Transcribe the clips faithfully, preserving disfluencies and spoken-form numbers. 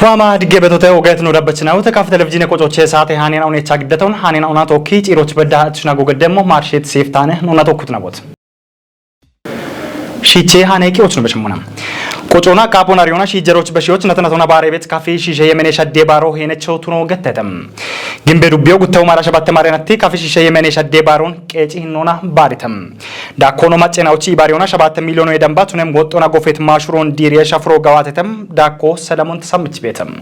Waama digge betote ogeet no dabbachinawute kaf televizhiine qocoche saate haanena unecha giddetun haanena una tokki ciiroch bedda atshna gogeddemmo maarsheet seeftaane nuna tokkut nabot. Shiichee haanee qi'och no beshemmuna. Qocoona qaaphoon ariyoona shiijjeroch beshiyoch natinatona baare bet kafi shiishe yemene shadde baaro heenecho tuno gettete. Gimbe dubbiyo guttawu maara shabatte maarenatti kafi shiishe yemene shadde baaroon qeeci hinnoona baarite. Daakko no maccenaochi ibaariyoona shabatte miiliyono yedamba tunem woxxoona gofet maashuroon diiriye shafuro gawaatetem. Daakko Selamon Tasammichi beetem.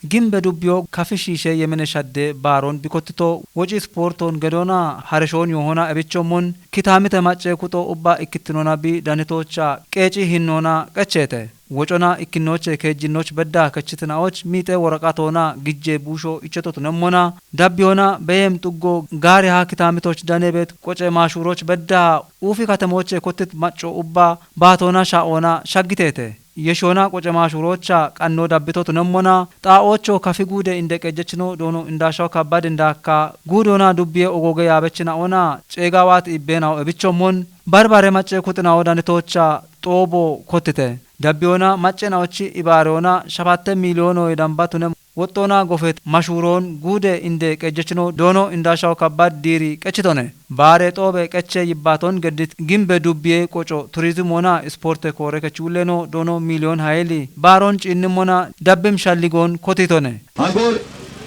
Gimbe dubbiyo kafi shiishe yemene shadde baaroon bikottito woci isportoon gedoona hareshoon yoohoona ebichommon kitaamite macce kuxo ubba ikkittinona bi danitoocha qeeci hinnoona qecheete. Wocona ikkinnoche keejjinnoch bedda kechitinaoch miixe woraqatoona gijje buusho ichetotunemmona dabbiyoona beyem xuggo gaariha kitaamitoch danebet qoce maashuuroch bedda uufi katemoche kottit macco ubba baatoona sha'oona shaggiteete. Yeshoona qoce maashuuroocha qanno dabbitotunemmona xaa'oocho kafi guude inde qejjechino doono indaashaw kabbad indaakka guudoona dubbiye ogooge yaabechina'oona ceegawaat ibbeenawo ebichommon barbare macce kuxinawo danitoocha xoobo kottite. Dabbiyoona maccenaochi ibaareyoona shabatte miiliyoono yedamba tunem woxxoona gofet mashuuroon guude inde qejjechino doono indaashaw kabbad diiri qechitone. Baare xoobe qeche yibbaaton geddit gimbe dubbiye qoco turizimoona isporte koore kechuulleno doono miiliyoon hayili baaroon ciinnimmona dabbim shalligoon kotitone. Hagoor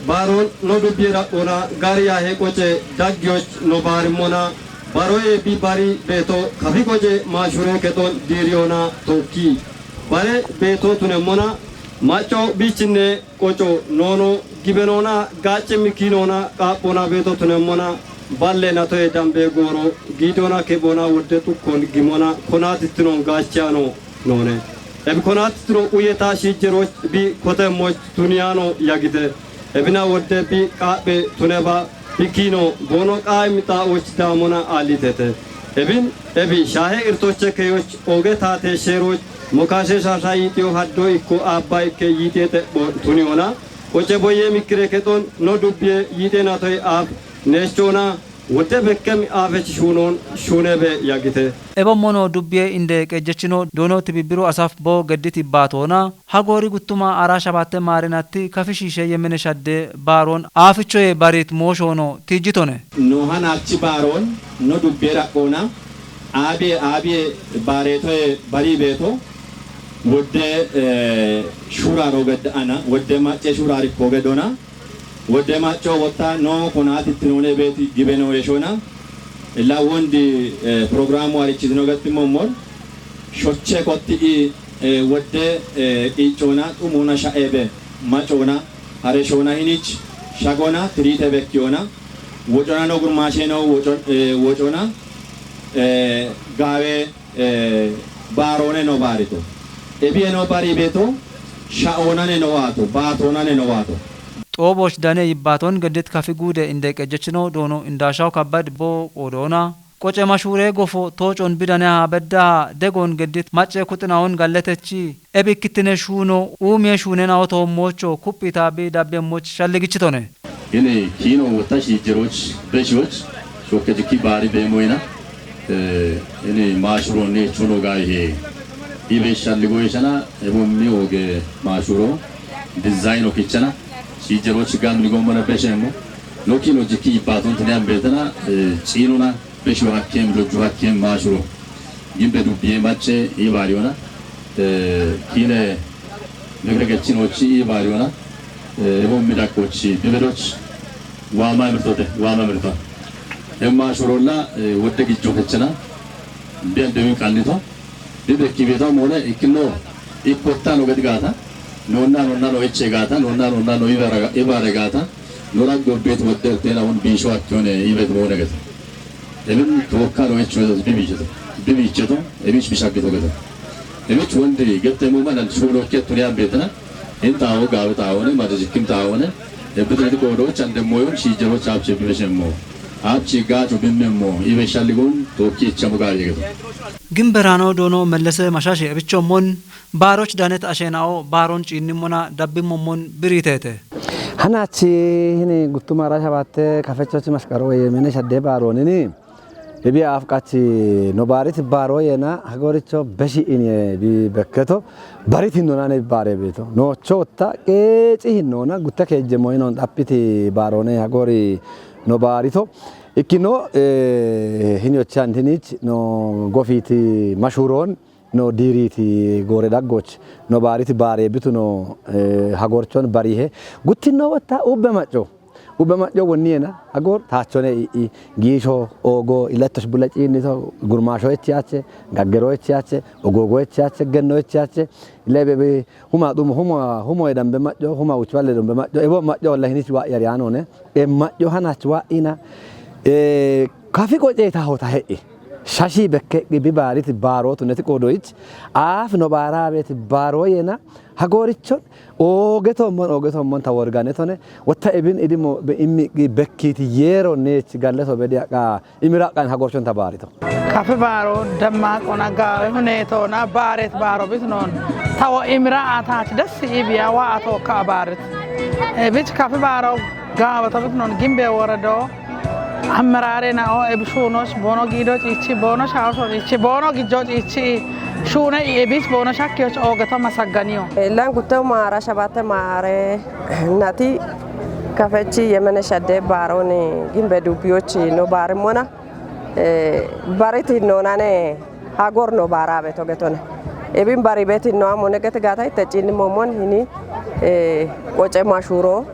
baaroon no dubbiye ra'oona gaari yaahe qoce daggiyoch no baarimmona baroye bi bari beeto kafi qoce maashuure kexon diiriyoona tookki. Bare beeto tunemmona macco bichinne qoco noono gibenoona gaacce mikinoona qaaphoona beeto tunemmona balle natoye dambe gooro giidoona keboona wodde xukkon gimoona konaatittinon gaachchiyaano noone. Ebi konaatittino uyeta shiijjeroch bi kotemmoch tuniyaano yagite. Ebina wodde bi qaaphe tuneba bi kiino boono qaayim xaa'och daamona aallitete. Ebin ebi shaahe irtoche keyoch ooge taate sheeroch mokaashe shaasha yiixiyo haddo ikko aabba ikke yiixiye xepho tuniyoona qoce boyye mikkire kexon no dubbiye yiixe natoy aaf neeschona wodde bekkem aafech shuunon shuunebe yagite. Ebommono dubbiye inde qejjechino doono tibibbiru asaf bo geddit ibbaatoona ha goori guttuma ara shabatte maarenatti kafi shiishe yemene shadde baaroon aafichoye bariit mooshoono tiijjitone. Nooha naachi baaroon no dubbiye ra'oona aabiye aabiye baareetoye barii beeto wodde eh, shuuraaro gedda ana wodde macce shuuraarikko gedona wodde macco wotta no konaatittinoone beeti gibe noo yeshona illa wondi eh, programu arichitino gettimmommon shoche kotti'i eh, wodde eh, qiichoona xumuuna sha'ebe macoona hareshoona hinich shagona tiriite bekkiyoona wocona no gurmaasheno woco- eh, wocona eh, gaawe eh, baaroone no baarito. Ebiye no bari beeto sha'oonane no waato baatoonane no waato. Xooboch dane yibbaaton geddit kafi guude inde qejjechino doono indaashaw kabbad bo qoodoona qoce mashuure gofo toocon bidane ha bedda degon geddit macce kuxinawon galletechi ebi ikkittine shuuno uumiye shuunena oto moocho kuphita bi dabbe moch shalligichitone. Ini kiino wotta shiijjeroch beshiyoch shokke jikki baari beemoyna eh, ini maashuroonni chuno gaayihe ibe shalligoyshana ebommi oge maashuro dizayno kichana shiijjeroch gamni gommona besheemmo no kiino jikki ibbaaton tine ambeetana eh, ciinona beshiyo hakkeem dojju hakkeem maashuro gimbe dubbiye macce ibaariyona eh, kiine migre gechinochi ibaariyona eh, ebo midakkochi bibedoch waama mirtote waama mirto emma shurolla eh, wodde gijjo kechena biyan dewi qannito bibe kibito mole ikkinno ikkottano gedigata nonna nonna no ecce gata nonna nonna no ibare gata nora gobbet wodde tena won bisho akkone ibet mole gata Emin tookkano echo bibicheto bibicheto ebich bishaggito geto ebich wondi gette mu manan shulo kettu ne ambetana inta o gawe taawone madu jikkim taawone ebbitene ko do chande moyon shi jero chapche bibeshemmo apchi gacho bimmemmo ibe shalligon tookki ichamo gawe geto Gimberano doono mellese mashashe ebichommon baaroch danet ashena'o baaron ciinnimmona dabbimmommon biriiteete. Hanachi hini guttuma rasha batte kafechochi mashkaro weye mene shadde baaronini Ebi afqach no baarit baaro yena hagoricho beshi ini bi bekketo barit hinonane baare beto. No chota qeci hinona gutta keje moino dapiti baarone hagori no baarito. Ikkino, eh, hinochan hinich no gofiti mashuron no diiriti goore daggoch no baariti baare bitu no, eh, hagorchon barihe guttinno wotta ubbe macco. Ubbe macco wonniyena hagor taachone i, i giisho ogo ilattosh bula ciinnito gurmaasho echiache, gaggero echiache, ogogo echiache, genno echiache, lebe be huma dum huma, huma edambe macco, huma uchwalle dumbe macco, ebo macco walla hinich wa yari anone, e macco hanach wa ina, e kafi qoce taho ta he'i. Shashi bekke gibi baarit baaro tuneti qodoich, aaf no baara beeti baaro yena, hagorichon, oge tommon, oge tommon ta worgane tone, wotta ebin idimo be immi gi bekkiti yero nech galle so bedi aqa, imira aqan hagorchon ta baarito. Kafi baaro damma qona gaawe huneetona baaret baaro bit non. Tawo imira atach des ibiya wa ato ka baaret. E bich kafi baaro gaawe to bit non gimbe worado. Ammerare na o ebishunoch bono gido cichi, bono shaosho cichi, bono gijjo cichi, shune i ebich bono shakkiyoch oge to masaganiyo. Lan gutto maara shabate maare nati kafechi yemene shadde baaroni gimbe dubbiyochi no baare mona, eh, bariti nonane hagor no baara beto getone. Ebin bari beti no amone gete gata ite chini momon hini, eh, qoce mashuro,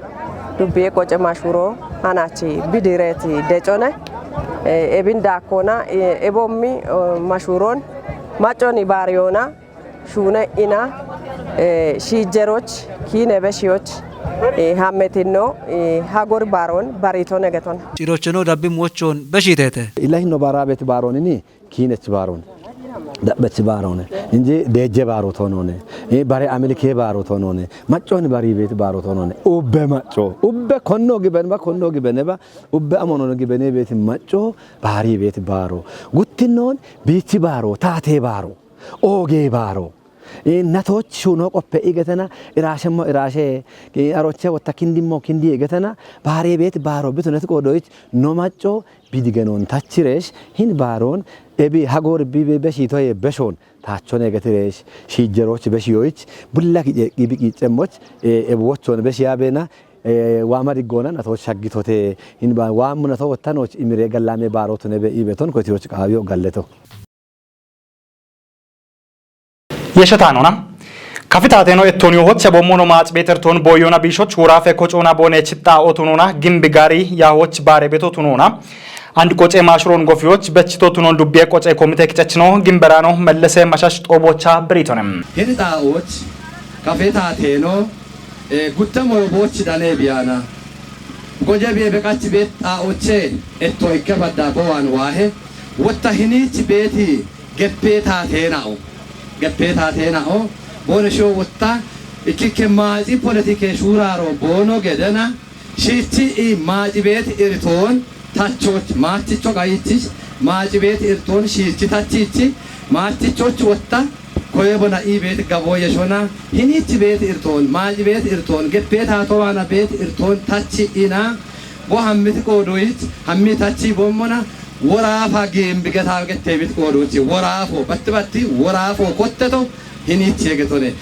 dubbiye qoce mashuro, hanachi bidireti decone, eh, ebin dakona, eh, ebommi, eh, mashuron, maconi bariyona, shune ina, eh, shijeroch, kine beshiyoch, eh, hammetino, eh, hagor baron, baritone getone. Cirocheno dabbi mochon beshitete. Ilahi no baara beti baronini, kinech baaron, dabbech baaron, inji deje baaro tonone, e bare amilke baaro tonone, macconi bari beet baaro tonone, ubbe macco, ubbe konno giben ba, konno giben ba, ubbe amonon gibene beet macco, bari beet baaro, guttinnon biichi baaro, taate baaro, oge baaro. E natoch shuno qoppe igetena, irashemo irashe, e aroche wotta kindimo kindi igetena, bare beet baaro bitunet qodoich, no macco, bidigenon tachiresh, hin baaron, ebi hagor bi be, beshitoye beshon, tachone getiresh, shijeroch beshiyoich, bulla kije gibi kicemoch, e, ebi wochon beshiya bena, e, wama diggona, nato shaggitote, hin ba, wamu nato wottanoch, imire gallame baarotune be ibeton, kotiyoch qabiyo galleto. Yeshetanona. Kafitaateno ettoon yohoch abommono maax beetertoon booyyoona biishoch woraafe kocoona boone chixxaa otunona gimbi gaari yaahoch baare beto tunona. Andi qoce maashuroon gofiyoch bechito tunon dubbiye qoce komite kichechino gimberaano mellese mashash xoobocha biriitone. Hini xaa'och kafitaateeno, eh, guttamo boochi dane biyaana. Goje biye beqachi beet xaa'oche etto ikke badda bowaan waahe. Wotta hinichi beeti Geppee taateena'o, geppee taateena'o, boono shoo wotta, ikkikke maaci poletike shuuraaro boono gedena, shiichi i maaci beeti iritoon, tachoch, maachicho qayichich, maaci beeti iritoon, shiichi tachichi, maachichoch wotta, koye bona i beeti gabooye shona, hinichi beeti iritoon, maaci beeti iritoon, geppee taatowaana beeti iritoon, tachi ina, bo hammiti qoodoyich, hammi tachi bommona, Woraafa giimbi getaa gettee bit qooduuchi woraafo batti batti woraafo kotteto hiniichi hegetone.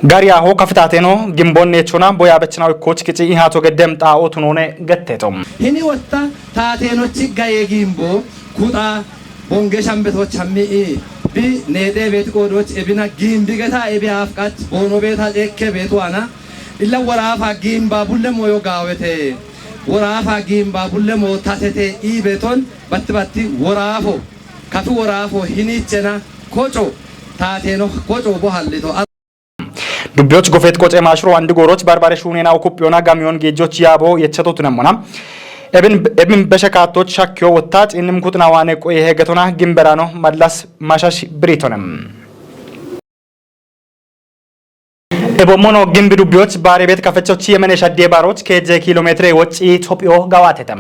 Gariyaho kafitaateno gimbonneechona boyaabechinaw ikkooch kici ihaato geddem xaa'ootu noone getteeto. Hini wotta taateenochi gaye giimbo kuxa bonge shambetoch hammi i bi neexee beeti qoodooch ebina giimbi getaa ebi aafqach boono beeta ceekke beetu aana illa woraafa giimba bulle moyo gaawete. Woraafa giimba bulle moo tatete ii beeton Batti batti woraafo, kafi woraafo hiniichena koco taateeno koco bo hallito. Dubbiyoch gofeet qoce maashuro andi gooroch barbare shuunena okuppiyona gamiyon geejjoch yaabo yecheto tunemmona. Ebin, ebin beshe kaattoch shakkiyo wotta xinnim kuxina waane qoye hegetona gimberano mallas mashash biritonem. Ebommono gimbi dubbiyoch baare bet kafechochi yemene shadde baroch keje kilometre wochi Itophiyo gawatete.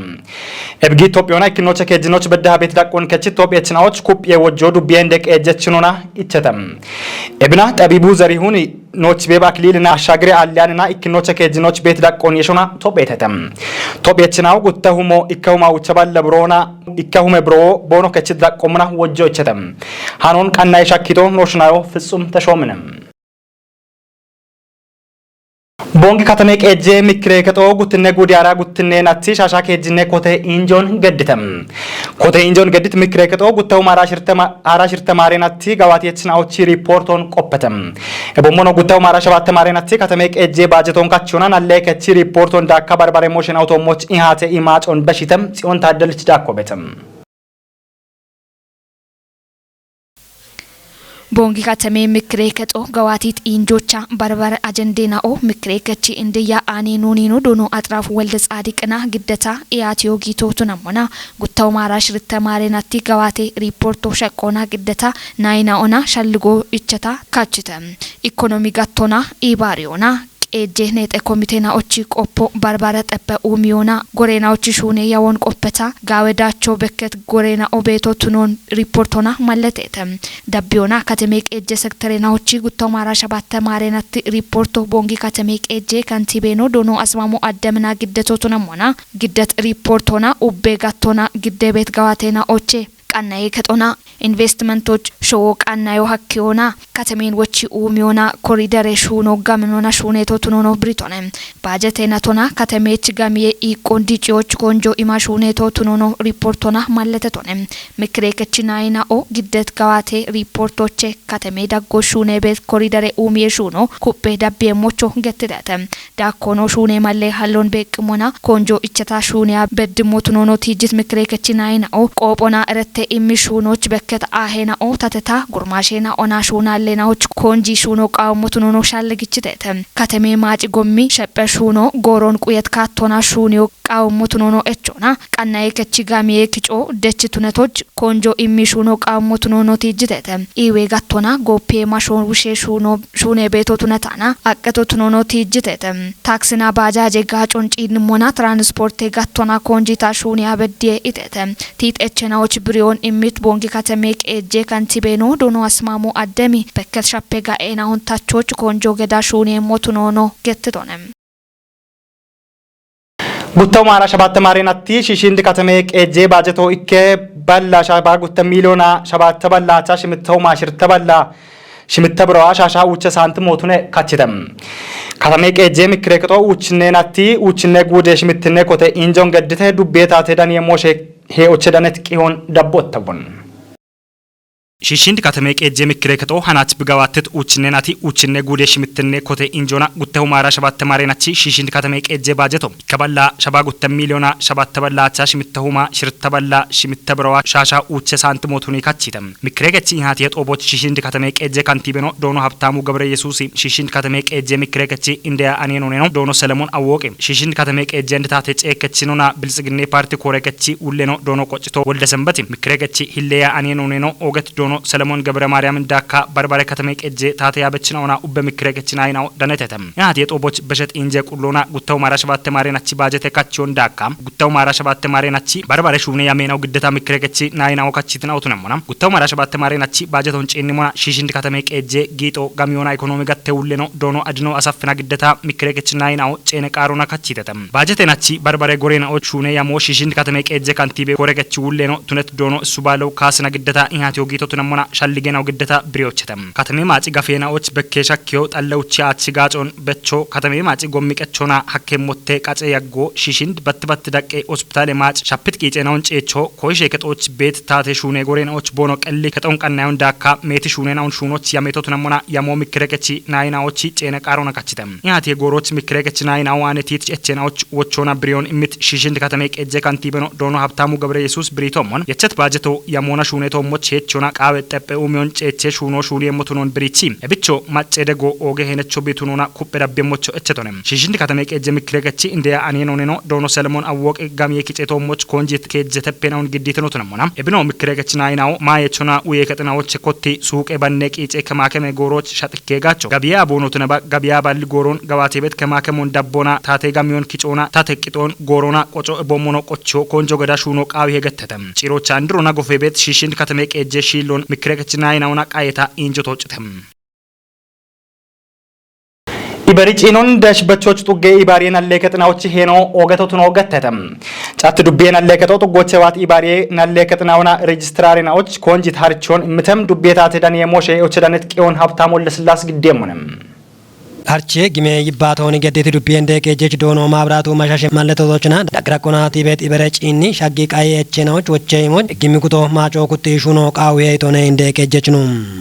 Ebgi Itophiyoona ikkinocha kejinoch bedda bet daqqon kechi Itophiyechi naoch kuphiye wojjo dubbiye ende qeejechinona ichete. Ebina Xabibu Zarihun, Nooch Beeb Akiliilina Ashagire Aliyanina ikkinocha kejinoch bet daqqon yeshona Itophiyetetem. Itophiyechi nao gutta humo ikka huma ucha balla burona ikka hume buro bono kechi daqqomuna wojjo ichetem. Hanon qannaye shakkito nooshinayo Fitsum Teshominem. Bongi katame qeje mikire kexo guttinne guudi ara guttinne natti shasha kejinne kote injon geddite. Kote injon geddit mikire kexo gutta humara shirtema, ara shirtemare natti gawati yechina ochi riporton qoppete. Ebommono gutta humara shabatte mare natti katame qeje bajeton kachona nalle kechi riporton dakka barbare motion automoch ihate imacon beshitem Tsiyon Taddelich dakko betem. Bongi katame mikire kexo gawatit injocha barbar ajende nao mikire kechi indiya ani nunino dono Axraf Welde Tsaadiqina giddeta iyati yogi totunamona gutta umara shirte mare natti gawate riporto shaqqona giddeta naina ona shalligo icheta kachite. Ikonomi gattona ibariona qeejje neexe komiteena ochi qopho barbara xeppe uumiyona goreena ochi shuune yawon qoppeta gaawe daacho bekket goreena obeeto tunon riportona malleteete. Dabbiyona kateme qeejje sektereena ochi guttomara shabatte maareenatti riporto bongi kateme qeejje kantibeeno dono asmamo addemina giddeto tunamona giddet riportona ubbe gattona gidde beet gawateena oche qannaye kexona investimentoch showo qannayo hakkiyona katemen wochi uumiyona koridere shuuno gaminona shuuneto tunono biritone. Bajete natona katemech gamiye iqqon diciyoch konjo ima shuuneto tunono riportona malletetone. Mikire kechinayina o giddet gawate riportoche kateme daggo shuune bet koridere uumiye shuuno kuppe dabbiye mocho gettidete. Daakkono shuune malle hallon beeqqimona konjo ichata shuuneya beddimmo tunono tiijjit mikire kechinayina o qoophona erette immi shuunoch bekket aahena o tateta gurmashena ona shuunallenaoch konji shuuno qaawommo tunono shalle gichitete. Kateme maaci gommi shepphe shuuno gooron quyet kaattona shuuniyo qaawommo tunono echona qannaye kechi gamiye kico dechi tunetoch konjo immi shuuno qaawommo tunono tiijjitete. Iwe gattona gooppiye mashoon wushe shuuno shuune beeto tunetana aqqeto tunono tiijjitete. Taksina bajaje gaacon ciinnimona transporte gattona konjita shuune abeddiye itete. Tiixechena och biriyon immit bongi kateme qeejje kantibeno dono asmamo addemi bekket shappe ga'ena hontachoch konjo geda shuune motunono gettitone. Guttawu maara shabatte maare natti shishindi katame qeejje baajeto ikke balla shaba gutta miiliyoona shabatte balla cha shimittawu maashirte balla shimitte birowa shasha uche saanti mootune kachite. Katame qeejje mikkire qixo uchinne natti uchinne guude shimittinne kote injon geddite dubbe taate daniye moshe he oche danet qihon dabbottawun. Shiishind katame qeejje mikkire kexo hanach bigawattet uchinne nati uchinne guude shimittenne kote injona gutte humaara shabatte maare nachi shiishind katame qeejje baajeto ikka balla shaba gutte miiliyoona shabatte balla acha shimitte huma shirta balla shimitte birowa shasha uche saanti mootuni kachite. Mikkire gechi ihati hexooboch shiishind katame qeejje kantibeno doono Habtaamu Gabre Yesuusi shiishind katame qeejje mikkire gechi indeya anenoneno doono Selemon Awooqi shiishind katame qeejje inditaate ceekechinona biltsiginne paarti koore gechi ulleno doono Cito Wolde Senbeti mikkire gechi hilleya anenoneno oget doono Selemon Gabre Maariyamin daakka barbare katame qeejje taate yaabechina ona ubbe mikkire gechi nayinawo danetete. Yaati yexooboch beshet inje qulloona guttawu maara shabatte maare nachi baajete kachiyon daakka guttawu maara shabatte maare nachi barbare shuune yamenawo giddeta mikkire gechi nayinawo kachitina utunemona guttawu maara shabatte maare nachi baajeton ciinnimona shiishind katame qeejje giixo gamiyona ikonomi gatte ulleno doono adino asaffina giddeta mikkire gechi nayinawo ceene qaarona kachitete. Baajete nachi barbare goreena och shuune yamo shiishind katame qeejje kantibe koore gechi ulleno tunet doono issu baalo kaasina giddeta ihati ogiito tunamona shalligenawo giddeta biriyochete. Katame maaci gafeena och bekke shakkiyo xalle uchi achi gaacon becho katame maaci gommi qechona hakke motte qace yaggo shiishind batti batti daqqe hospitaale maac shappit qiicenaon ceecho koishe kexooch beet taate shuune goreena och boono qelli kexon qannayon daakka meeti shuunena on shuunoch yameto tunamona yamo mikkire gechi nayina ochi ceene qaarona kachite. Ihati gooroch mikkire gechi nayina waane tiit echena och wochona biriyon immit shiishind katame qeejje kantibeno doono Habtaamu Gabre Yesuus biritomon yechet baajeto yamona shuune toomoch hechona awe xephe umiyon ceeche shuuno shuuliyeemmo tunoon birichi. Ebicho macce dego ooge henecho bitunona kuphe dabbiyemmocho echetone. Shiishindi katame qeejje mikkirekechi indeya aneenoneno doono Selemon Awwooqi gamiye kiceetoommoch koonjit keejjete penaun gidditeno tunemmona. Ebino mikkirekechi naayinawo maayechona uye kexinawoche kotti suuqe banne qiice kemaakeme gooroch shaxi keegaacho. Gabiya boonootineba gabiya balli gooroon gawaatebet kemaakemon dabboona taate gamiyon kicoona tate qixoon gooroona qoco ebommono qochiyo konjo gada shuuno qaawi hegettete. Ciirocha andirona gofebet shiishind katame qeejje shiilloon mikkirekechinayinauna qayeta injo toocite. Iberi ciinon dash bechoch xugge ibaariyen alleekexinawoch heeno oogetotuno gettete. Catti dubbiyen alleekexo xuggochewaat ibaariye nalleekexinauna rejistraarenawoch konjit harichon immitem dubbiyetate daniye moshe oche danet qiyon habtamolle sillaas giddeemmone. Arche gime yibbaatooni gedditi dubbiyende qeejjech doono maabiraatu mashashe malletootochina dagraqonaati beet ibere ciinni shaggi qayi echeenawoch wochche imoch gimmi kuto maaco kutti shuno qaawihe itone inde qeejjechinu.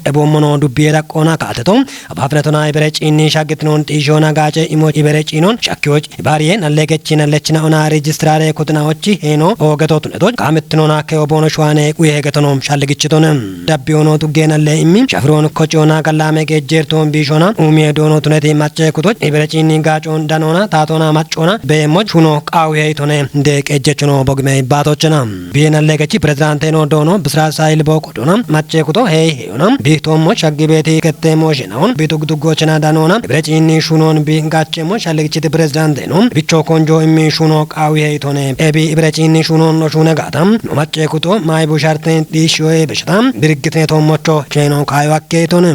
Eboommono dubbiye daqqoona kaateto abaafnetona ibere ciinni shaggitinoon xiishoona gaace imoch ibere ciinon shakkiwoch ibaariye nallegechi nallechina ona rejistraare kutinawochi heeno oogetotunetoch kaamittinona keo boono shuwaane quye hegetono shalligichitone. Dabbiyono tuggenalle immi shafiroon kociyoona gallaame geejjeertoon biishoona uumiye doono tuneti macce kutoch ibere ciinni gaacoon danoona taatoona maccoona beemmoch shuno qaawihe itone nde qeejjechono bogime ibbaatochena. Biyenalle gechi pirezidaanteeno doono bisiraat sayil booqo doona macce kuto heey heyona biitoommo shaggibeeti ketteemmo shenawon biitugduggochena danoona ibere ciinni shunoon bi gaachemmo shalligichiti pirezidaanteeno bicho konjo immi shuno qaawihe itone ebi ibere ciinni shunoon no shuune gaata no macce kuto maay busharten dhiishoye beshata birgitine toommocho cheeno kaayo akke itone.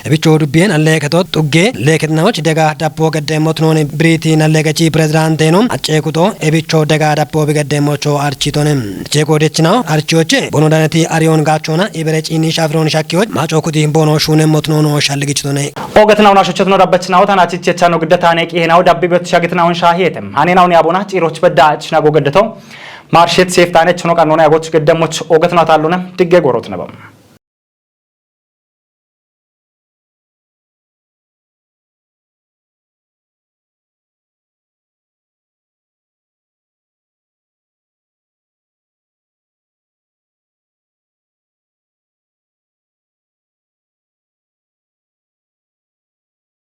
Ebicho dubbiyen alleeketo xugge leeketinawoch dega dabbo geddeemmot nooni biriiti nalleekechi pirezidaanteeno acceekuto ebicho dega dabbo bigeddeemmocho architone. Acceeko dechinawo archiyoche bono daneti ariyoon gaachona ibere ciinni shafiroon shakkiyoch maaco kuti bono shuunemmot noono shalligichitone. Oogetinawun ashochotino dabbachinawo tanachichechano giddataane qihenawo dabbi bet shagitinawoon shaahiyete. Hanenawun yaabona ciiroch bedda achinago geddeto. Maarshet seeftaane chono qannoona yagoch geddemmoch oogetinawtaallone digge goorot nebam.